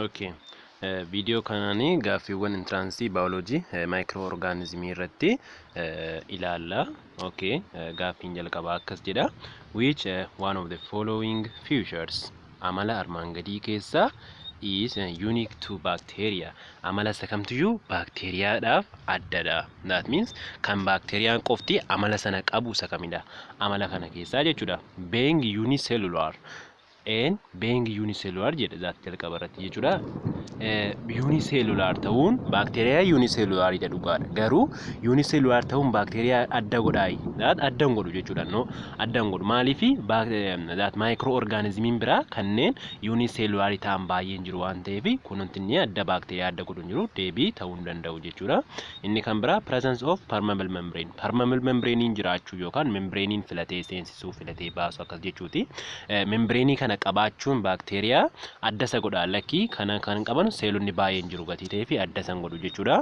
Okay. Viidiyoo kanaan gaaffiiwwan entrance baayoloojii microorganismii irratti ilaalla. Okay. Gaaffiin jalqabaa akkas jedha. Which one of the following features, amala armaan gadii keessaa, is unique to bacteria? Amala isa kamtiyyuu baakteeriyaadhaaf addadha? That means kan baakteeriyaan qofti amala sana qabu isa kamidha? Amala kana keessaa jechuudha. Being unicellular. And being unicellular jedha that jalqaba irratti jechuudha. Unicellular ta'uun baakteeriyaa unicellularidha, dhugaadha. Garuu unicellular ta'uun baakteeriyaa adda godhaayi? That adda hin godhu jechuudha. No, adda hin godhu. Maaliifi? That microorganismiin biraa kanneen unicellularii ta'an baay'een jiru waan ta'eef, kunuunti inni adda baakteeriyaa adda godhu hin jiru, deebii ta'uu hin danda'u jechuudha. Inni kan biraa presence of permeable membrane. Permeable membranein jiraachuu yookaan membranein filatee seensisuu, filatee baasu akkas jechuuti. Membraneii kana qabaachuun baakteeriyaa adda isa godha? Lakkii, kana kan qaban seelonni baay'een jiru gatii ta'ee fi adda isan godhu jechuudha.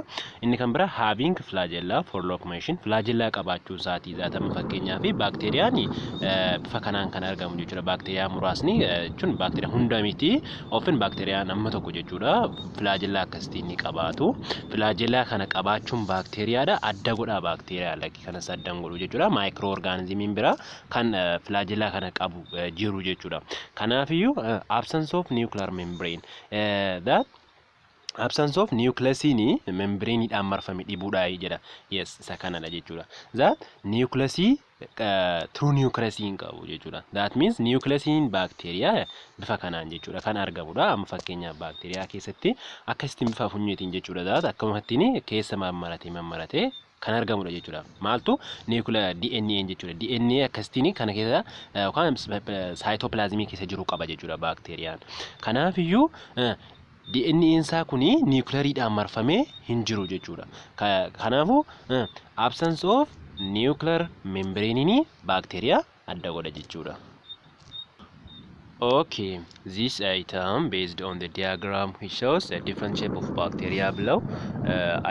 Inni kan biraa having flagella for locomotion, flagella qabaachuun isaatii zaatama. Fakkeenyaa fi baakteeriyaan bifa kanaan kan argamu jechuudha. Baakteeriyaa muraasni jechuun baakteeriyaa hunda miti, ofin baakteeriyaan amma tokko jechuudha. Flagella akkasitiin ni qabaatu. Flagella kana qabaachuun baakteeriyaadha adda godhaa baakteeriyaa? Lakkii, kanas adda hin godhu jechuudha. Microorganismiin biraa kan flagella kana qabu jiru jechuudha. Kanaafiyyuu absence of nuclear membrane, that absence of nucleusiin membraneidhaan marfame dhibuudha jedha. Yes, isa kanadha jechuudha. That nucleusii, true nucleusii hin qabu jechuudha. That means nucleusiin baakteeriyaa bifa kanaan jechuudha kan argamudha. Amma fakkeenyaaf baakteeriyaa keessatti akkasitti bifa funyeetiin jechuudha. That akkamittiin keessa mammaratee mammaratee kan argamudha jechuudha. Maaltu? Nuclear DNA jechuudha. DNA akkasitiin kana keessa yookaan cytoplasmii keessa jiru qaba jechuudha baakteeriyaan. Kanaafiyyuu DNA isaa kuni nucleariidhaan marfamee hin jiru jechuudha. Kanaafuu absence of nuclear membrane baakteeriyaa adda godha jechuudha. Okay, this item based on the diagram which shows a different shape of bacteria below.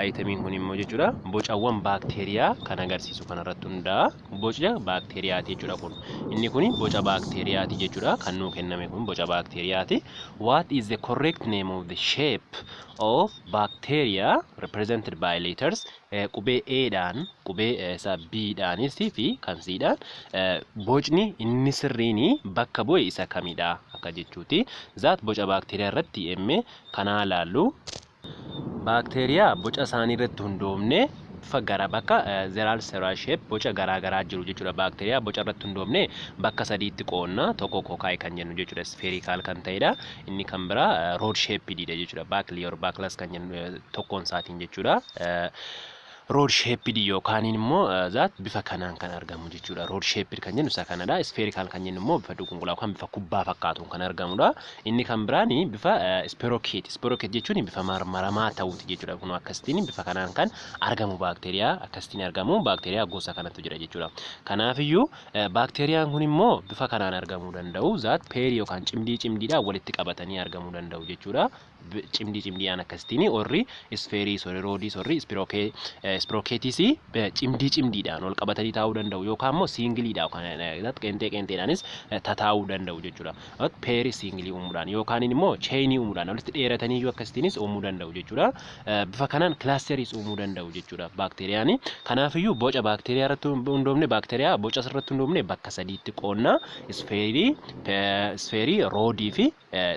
Itemiin kun immoo jechuudha bocawwan baakteeriyaa kan agarsiisu kanarratti hundaa'a. Boca baakteeriyaati jechuudha kun. Inni kun boca baakteeriyaati jechuudha. Kan nuu kenname kun boca baakteeriyaati. What is the correct name of the shape of bacteria represented by letters qubee A dhaan, qubee isa B dhaanis fi kan C dhaan bocni inni sirriin bakka bu'e isa kamidha akka jechuuti. That boca baakteeriyaa irratti emme kanaa laallu. Baakteeriyaa boca isaanii irratti hundoofne bifa gara bakka there are shape boca garaa garaa jiru jechuudha. Baakteeriyaa boca irratti hundoofne bakka sadiitti qoonna. Tokko cocci kan jennu jechuudha. Spherical kan ta'edha. Inni kan biraa rod shapedidha jechuudha. Bacilli or bacillus kan jennu tokkoon isaatiin jechuudha. Rod shaped yookaan immoo that bifa kanaan kan argamu jechuudha. Rod shaped kan jennu isa kanadha. Spherical kan jennu immoo bifa duqunqulaa yookaan bifa kubbaa fakkaatuun kan argamudha. Inni kan biraan bifa spirochete. Spirochete jechuun bifa marmaramaa ta'uuti jechuudha. Kun akkasitiin bifa kanaan kan argamu, baakteeriyaa akkasitiin argamu, baakteeriyaa gosa kanatu jira jechuudha. Kanaafiyyuu baakteeriyaan kun immoo bifa kanaan argamuu danda'u. That pairii yookaan cimdii cimdiidhaan walitti qabatanii argamuu danda'u jechuudha. Cimdii cimdiidhaan akkasitiin warri sphereii, warri rodii, warri spirocheteis cimdii cimdiidhaan wal qabatanii taa'uu danda'u yookaan immoo singleiidhaan yookaan qeenxee qeenxeedhaanis tataa'uu danda'u jechuudha. Pairii singleii uumuudhaan yookaan immoo chainii uumuudhaan walitti dheeratanii iyyuu akkasitiinis uumuu danda'u jechuudha. Bifa kanaan clusteriis uumuu danda'u jechuudha baakteeriyaan. Kanaafiyyuu boca baakteeriyaa irratti hundoofne, baakteeriyaa boca irratti hundoofne bakka sadiitti qoonna: sphereii, rodii fi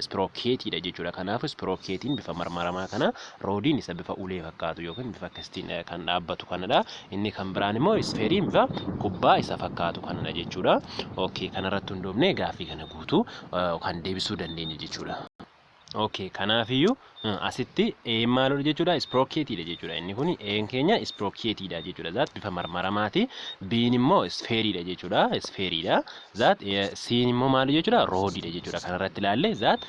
spirocheteiidha jechuudha. Kanaafuu spirocheteiin bifa marmaramaa kana, rodiin isa bifa ulee fakkaatu yookiin bifa akkasitiin kan dhaabbatu kanadha. Inni kan biraan immoo sphereiin bifa kubbaa isa fakkaatu kanadha jechuudha. Okay, kanarratti hundoofne gaaffii kana guutuu yookaan deebisuu dandeenya jechuudha. Okay, kanaafiyyuu asitti een maalidha jechuudha? Spirocheteiidha jechuudha. Inni kun een keenya spirocheteiidha jechuudha. That bifa marmaramaati. Biin immoo sphereiidha jechuudha. Sphereiidha. That siin immoo maali jechuudha? Rodiidha jechuudha. Kanarratti ilaalle that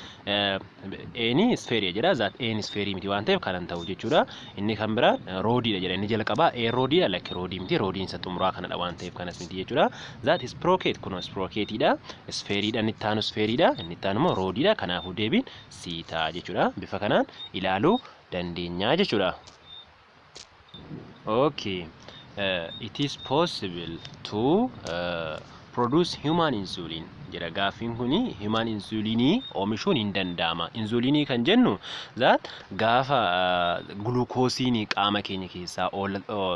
eeni sphereii jedha. That een sphereii miti waan ta'eef kanan ta'u jechuudha. Inni kan biraa rodiidha jedha. Inni jalqabaa een rodiidha. Lakki, rodii miti. Rodiin isa xumuraa kanadha waan ta'eef kanas miti jechuudha. That spirochete kun spirocheteiidha. Sphereiidha. Inni itti aanu sphereiidha. Inni itti aanu immoo rodiidha. Kanaafuu deebiin C ta'a jechuudha. Bifa kanaan ilaaluu dandeenya jechuudha. Okay. It is possible to produce human insulin. Jedha gaaffiin kuni. Human insulinii oomishuun hin danda'ama. Insulinii kan jennu that gaafa gulukoosiin qaama keenya keessaa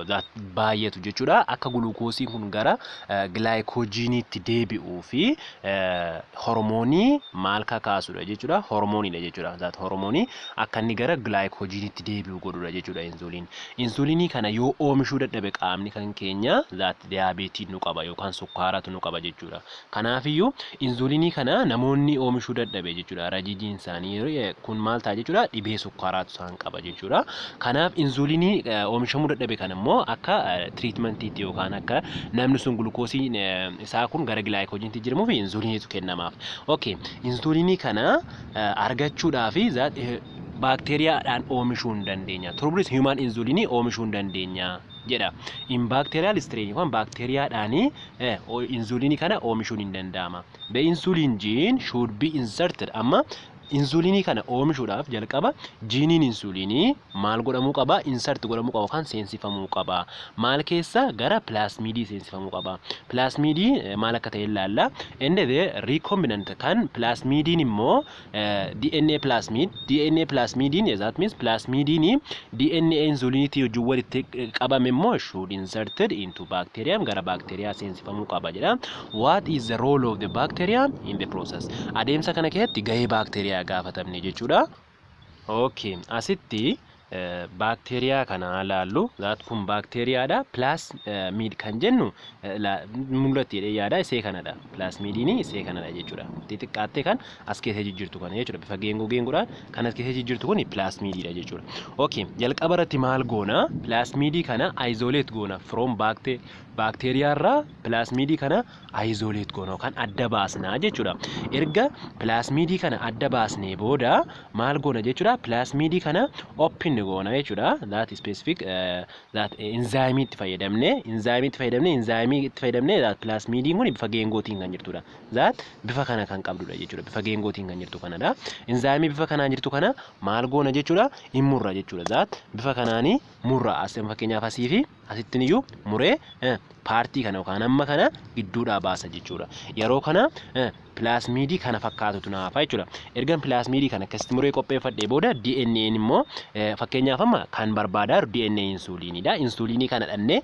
that baay'atu jechuudha. Akka gulukoosiin kun gara gilaayikojiiniitti deebi'uu fi hormoonii maal kakaasudha jechuudha? Hormooniidha jechuudha. That hormoonii akka inni gara gilaayikojiiniitti deebi'u godhudha jechuudha insuliin. Insulinii kana yoo oomishuu dadhabe qaamni kan keenya, that diyaabeetiin nu qaba yookaan sukkaaratu nu qaba jechuudha. Kanaafiyyuu insulinii kana namoonni oomishuu dadhabe jechuudha. Rajijiin isaanii kun maal ta'a jechuudha? Dhibee sukkaaraatu isaan qaba jechuudha. Kanaaf insulinii oomishamuu dadhabe kana immoo akka treatmentiitti yookaan akka namni sun gulukoosiin isaa kun gara gilaayikojiinitti jijjiiramuuf insuliniitu kennamaaf. Okay, insulinii kana argachuudhaaf baakteeriyaadhaan oomishuu hin dandeenya. Turbulis human insulinii oomishuu hin dandeenya jedha. In bacterial strain yookaan baakteeriyaadhaan insulinii kana oomishuun hin danda'ama. The insulin gene should be inserted. Amma insulinii kana oomishuudhaaf jalqaba jiiniin insulinii maal godhamuu qaba? Insert godhamuu qaba yookaan seensifamuu qaba. Maal keessa? Gara pilaasmiidii seensifamuu qaba. Pilaasmiidii maal akka ta'e ilaalla. And the recombinant kan pilaasmiidiin immoo DNA plasmid, DNA plasmidiin, that means plasmidiin DNA insuliniitii wajjin walitti qabame immoo should inserted into bacterium, gara baakteeriyaa seensifamuu qaba jedha. What is the role of the bacteria in the process? Adeemsa kana keessatti gahee baakteeriyaa gaafatamne jechuudha. Okay, asitti baakteeriyaa kana laallu. That kun baakteeriyaadha. Plasmid kan jennu mul'atti jedhee yaada, isee kanadha. Pilaasmiidiin isee kanadha jechuudha. Xixiqqaattee kan as keessa jijjiirtu kana jechuudha. Bifa geengoo geengoodhaan kan as keessa jijjiirtu kun pilaasmiidiidha jechuudha. Okay, jalqaba irratti maal goona? Pilaasmiidii kana isolate goona from baakteeriyaa irraa. Pilaasmiidii kana isolate goona yookaan adda baasnaa jechuudha. Erga pilaasmiidii kana adda baasnee booda maal goona jechuudha? Pilaasmiidii kana open goona jechuudha. That specific that enzyme itti fayyadamne, enzyme itti fayyadamne, enzyme itti fayyadamne. That pilaasmiidiin kun bifa geengootiin kan jirtudha. That bifa kana kan qabdudha jechuudha. Bifa geengootiin kan jirtu kanadha. Enzyme bifa kanaan jirtu kana maal goona jechuudha? In murra jechuudha. That bifa kanaanii murra. As fakkeenyaaf asii fi asittiin iyyuu muree paartii kana yookaan amma kana gidduudhaa baasa jechuudha. Yeroo kana pilaasmiidii kana fakkaatutu naafa jechuudha. Ergan pilaasmiidii kana akkasitti muree qopheeffadhee booda DNA'n immoo fakkeenyaaf amma kan barbaadaa jiru DNA insuliiniidha. Insuliinii kana dhannee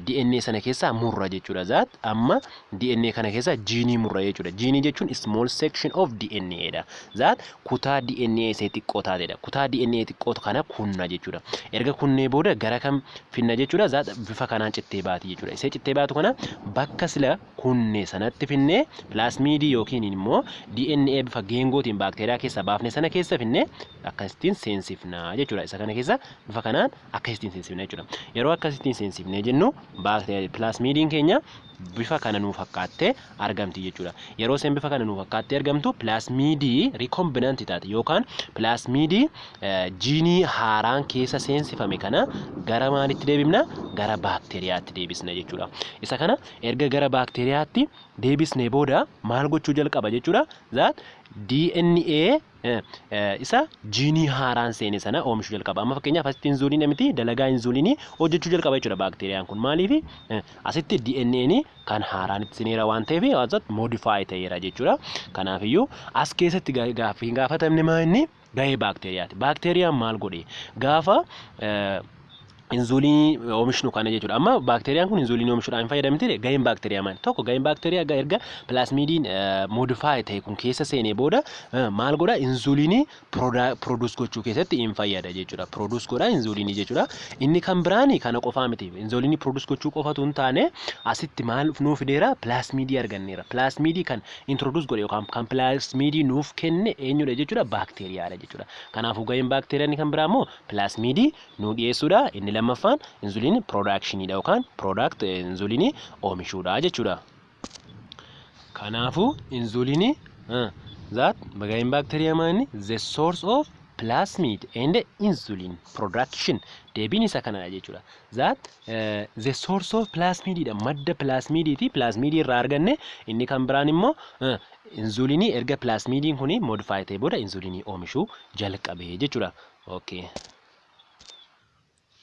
DNA sana keessaa murra jechuudha. That amma DNA kana keessaa jiinii murra jechuudha. Jiinii jechuun small section of DNA dha. That kutaa DNA isee xiqqoo taatedha. Kutaa DNA xiqqoo kana kunna jechuudha. Erga kunnee booda gara kam finna jechuudha? That bifa kanaan cittee baati jechuudha. Isee cittee baatu kana bakka sila kunne sanatti finnee, pilaasmiidii yookiin immoo DNA bifa geengootiin baakteeriyaa keessaa baafne sana keessa finnee akkasittiin seensifna jechuudha. Isa kana keessa bifa kanaan akkasittiin seensifna jechuudha. Yeroo akkasittiin seensifnee jennu pilaasmiidiin keenya bifa kana nuu fakkaattee argamti jechuudha. Yeroo isheen bifa kana nuu fakkaattee argamtu, pilaasmiidii recombinant taate yookaan pilaasmiidii jiinii haaraan keessa seensifame kana gara maalitti deebifna? Gara baakteeriyaatti deebisna jechuudha. Isa kana erga gara baakteeriyaatti deebisnee booda maal gochuu jalqaba jechuudha? That DNA isa jiinii haaraan seene sana oomishuu jalqaba. Amma fakkeenyaaf asitti insuliinii miti, dalagaa insuliinii hojjechuu jalqaba jechuudha baakteeriyaan kun. Maaliif? Asitti DNA'n kan haaraan itti seeneera waan ta'eef asatti modify ta'eera jechuudha. Kanaafiyyuu as keessatti gaaffii gaafatamne maa inni gahee baakteeriyaati. Baakteeriyaan maal godhe gaafa insuliinii oomishnu kana jechuudha. Amma baakteeriyaan kun insuliinii oomishuudhaan hin fayyadamte. Gaheen baakteeriyaa maali? Tokko, gaheen baakteeriyaa erga pilaasmiidiin modify ta'e kun keessa seenee booda maal godha? Insuliinii produce gochuu keessatti hin fayyada jechuudha. Produce godha insuliinii jechuudha. Inni kan biraani kana qofaa miti. Insuliinii produce gochuu qofatu hin taane, asitti maal nuuf fideera? Pilaasmiidii arganneera. Pilaasmiidii kan introduce godhe yookaan kan pilaasmiidii nuuf kenne eenyudha jechuudha? Baakteeriyaadha jechuudha. Kanaafuu gaheen baakteeriyaa inni kan biraa immoo pilaasmiidii nuu dhiyeessuudha. Inni lammaffaan insuliinii productioniidha yookaan product insuliinii oomishuudha jechuudha. Kanaafuu insuliinii that gaheen baakteeriyaa maali? The source of plasmid and insulin production, deebiin isa kanadha jechuudha. That the source of plasmididha, madda plasmidiiti, plasmidii irraa arganne. Inni kan biraan immoo insulinii erga plasmidiin kun modify ta'e booda insulinii oomishuu jalqabe jechuudha. Okay.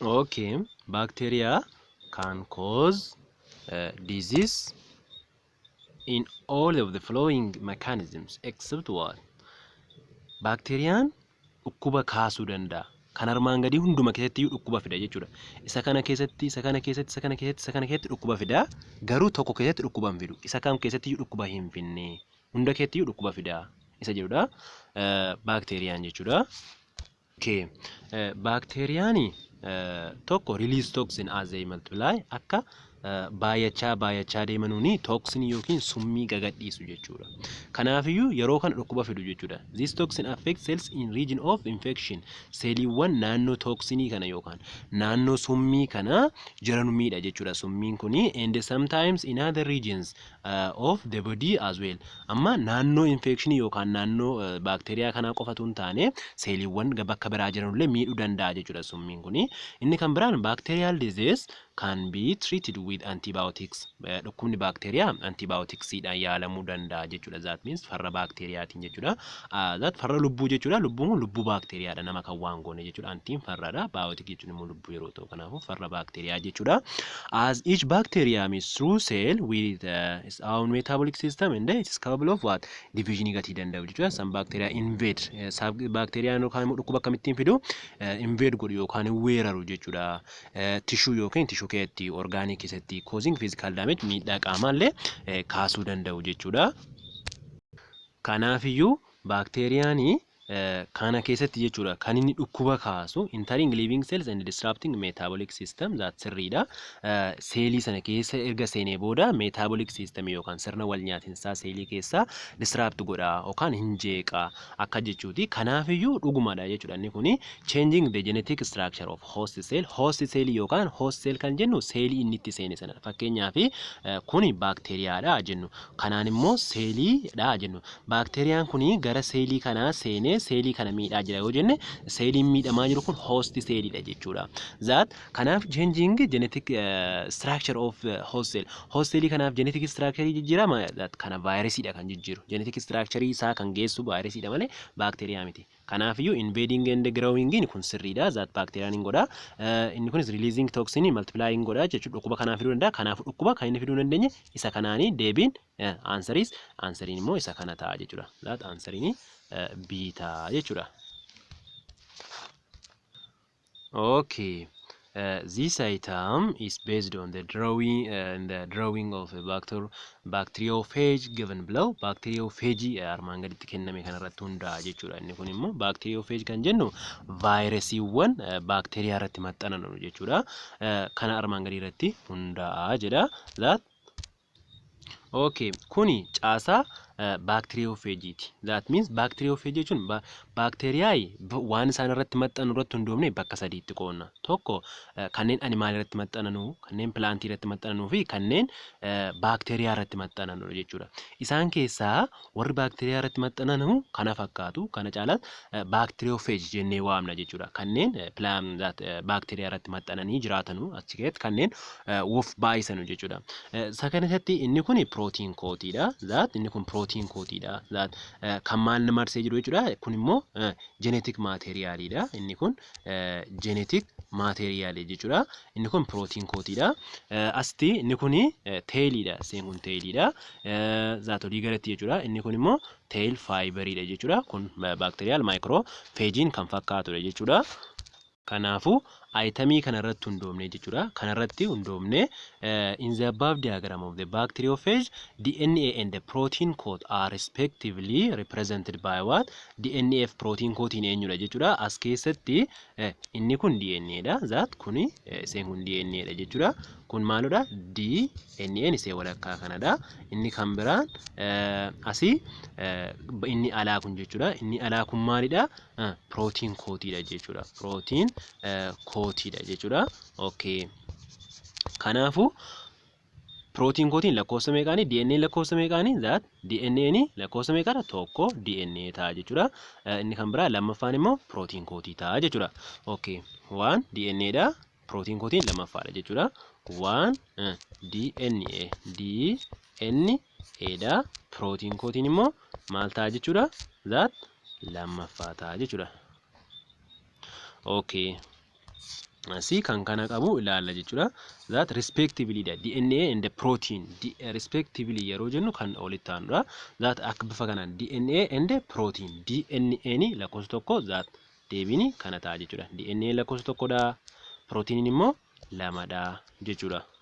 Okay, bacteria can cause disease In all of the following mechanisms except what? Baakteeriyaan dhukkuba kaasuu danda'a. Kan armaan gadii hunduma keessatti iyyuu dhukkuba fida jechuudha. Isa kana keessatti, isa kana keessatti, isa kana keessatti, isa kana keessatti dhukkuba fida. Garuu tokko keessatti dhukkuba hin fidu. Isa kam keessatti iyyuu dhukkuba hin finne? Hunda keessatti iyyuu dhukkuba fida. Isa jedhudha. Baakteeriyaan jechuudha. Okay. Baakteeriyaan tokko, release toxin as they multiply, akka baay'achaa baay'achaa deemanuuni toxin yookiin summii gagadhiisu jechuudha. Kanaafiyyuu yeroo kana dhukkuba fidu jechuudha. This toxin affects cells in region of infection. Seeliiwwan naannoo toxinii kana yookaan naannoo summii kana jiran miidha jechuudha. Summiin kuni and sometimes in other regions of the body as well. Amma naannoo infectionii yookaan naannoo baakteeriyaa kanaa qofatu hin taane, seeliiwwan bakka biraa jiranullee miidhuu danda'a jechuudha summiin kuni. Inni kan biraan, bacterial disease can be treated with antibiotics. Dhukkubni baakteeriyaa antibioticsiidhaan yaalamuu danda'a jechuudha. That means farra baakteeriyaatiin jechuudha. That farra lubbuu jechuudha. Lubbuun kun lubbuu baakteeriyaadha, nama kan waan goone jechuudha. Antiin farradha. Biotic jechuun immoo lubbuu yeroo ta'u, kanaafuu farra baakteeriyaa jechuudha. As each bacterium is true cell with its own metabolic system and it is capable of what? Division gatii danda'u jechuudha. Some bacteria invade. Baakteeriyaan yookaan immoo dhukkuba akkamittiin fidu? Invade godhu yookaan weeraru jechuudha. Tissue yookiin tissue keessatti, organii keessatti, causing physical damage, miidhaa qaamaallee kaasuu danda'u jechuudha. Kanaafiyyuu baakteeriyaan kana keessatti jechuudha kan inni dhukkuba kaasu entering living cells and disrupting metabolic system, that sirriidha. Seelii sana keessa erga seenee booda metabolic system yookaan sirna wal nyaatinsaa seelii keessaa disrupt godha yookaan hin jeeqa akka jechuuti. Kanaafiyyuu dhugumadha jechuudha inni kuni. Changing the genetic structure of host cell. Host cell yookaan host cell kan jennu seelii inni itti seene sanadha. Fakkeenyaaf, kuni baakteeriyaadha jennu. Kanaan immoo seeliidha jennu. Baakteeriyaan kuni gara seelii kanaa seenee seelii kana miidhaa jira yoo jenne, seeliin miidhamaa jiru kun host seeliidha jechuudha. That kanaaf changing genetic structure of host cell. Host cellii kanaaf genetic structure jijjiirama, that kana vaayirasiidha kan jijjiiru. Genetic structure isaa kan geessu vaayirasiidha malee baakteeriyaa miti. Kanaafiyyuu invading and growing kun sirriidha. That baakteeriyaan hin godha. Inni kunis releasing toxin, multiplying godha jechuudha. Dhukkuba kanaa fiduu danda'a. Kanaafuu dhukkuba kan inni fiduu hin dandeenye isa kanaanii deebiin answeriis answeriin immoo isa kana ta'a jechuudha. That answeriin B ta'a jechuudha. Okay. This item is based on the drawing of a bacteriophage given below. Bacteriophage armaan gaditti kenname kanarratti hundaa'a jechuudha. Inni kun immoo bacteriophage kan jennu vaayirasiiwwan baakteeriyaa irratti maxxanan jechuudha. Kana armaan gadii irratti hundaa'a jedha. That okay, kuni caasaa baakteeriyoofajiiti. That means baakteeriyoofeejii jechuun baakteeriyaa waan isaan irratti maxxanu irratti hundoofne bakka sadiitti qoodna. Tokko, kanneen animalii irratti maxxananu, kanneen plantii irratti maxxananuu fi kanneen baakteeriyaa irratti maxxananu jechuudha. Isaan keessaa warri baakteeriyaa irratti maxxananu kana fakkaatu, kana caalaas baakteeriyoofeejii jennee waamna jechuudha. Kanneen baakteeriyaa irratti maxxananii jiraatanu, achi keessatti kanneen of baay'isanu jechuudha. Isa kanatti inni kun protein coatiidha. That inni kun protein coatiidha. That kan maal marsee jiru jechuudha. Kun immoo genetic materialiidha. Inni kun genetic materialii jechuudha. Inni kun protein coatiidha. Asitti inni kun tailiidha. Isheen kun tailiidha. That olii galatti jechuudha. Inni kun immoo tail fiberiidha jechuudha. Kun bacterial microphageiin kan fakkaatudha jechuudha. Kanaafuu itemii kanarratti hundoofne jechuudha. Kanarratti hundoofne, in the above diagram of the bacteriophage, DNA and the protein coat are respectively represented by what? DNA fi protein coatiin eenyudha jechuudha. As keessatti inni kun DNA dha. That kuni isheen kun DNA dha jechuudha. Kun maalidha? DNA ishee walakkaa kanadha. Inni kan biraan asii inni alaa kun jechuudha. Inni alaa kun maalidha? Protein coatiidha jechuudha. Protein coatiidha jechuudha. Okay. Kanaafuu protein coatiin lakkoofsa meeqaani? DNA lakkoofsa meeqaani? That DNA lakkoofsa meeqaadha? Tokko DNA ta'a jechuudha. Inni kan biraa lammaffaan immoo protein coatii ta'a jechuudha. Okay. One DNA dha. Protein coatiin lammaffaadha jechuudha. One DNA DNA dha. Protein coatiin immoo maal ta'a jechuudha? That lammaffaa ta'a jechuudha. Okay. Asii kan kana qabu ilaalla jechuudha. That respectively dha. DNA and protein respectively yeroo jennu kan walitti aanudha. That akka bifa kanaan DNA and protein, DNA ni lakkoofsa 1, that deebiin kana ta'a jechuudha. DNA lakkoofsa 1dha. Proteiniin immoo 2dha jechuudha.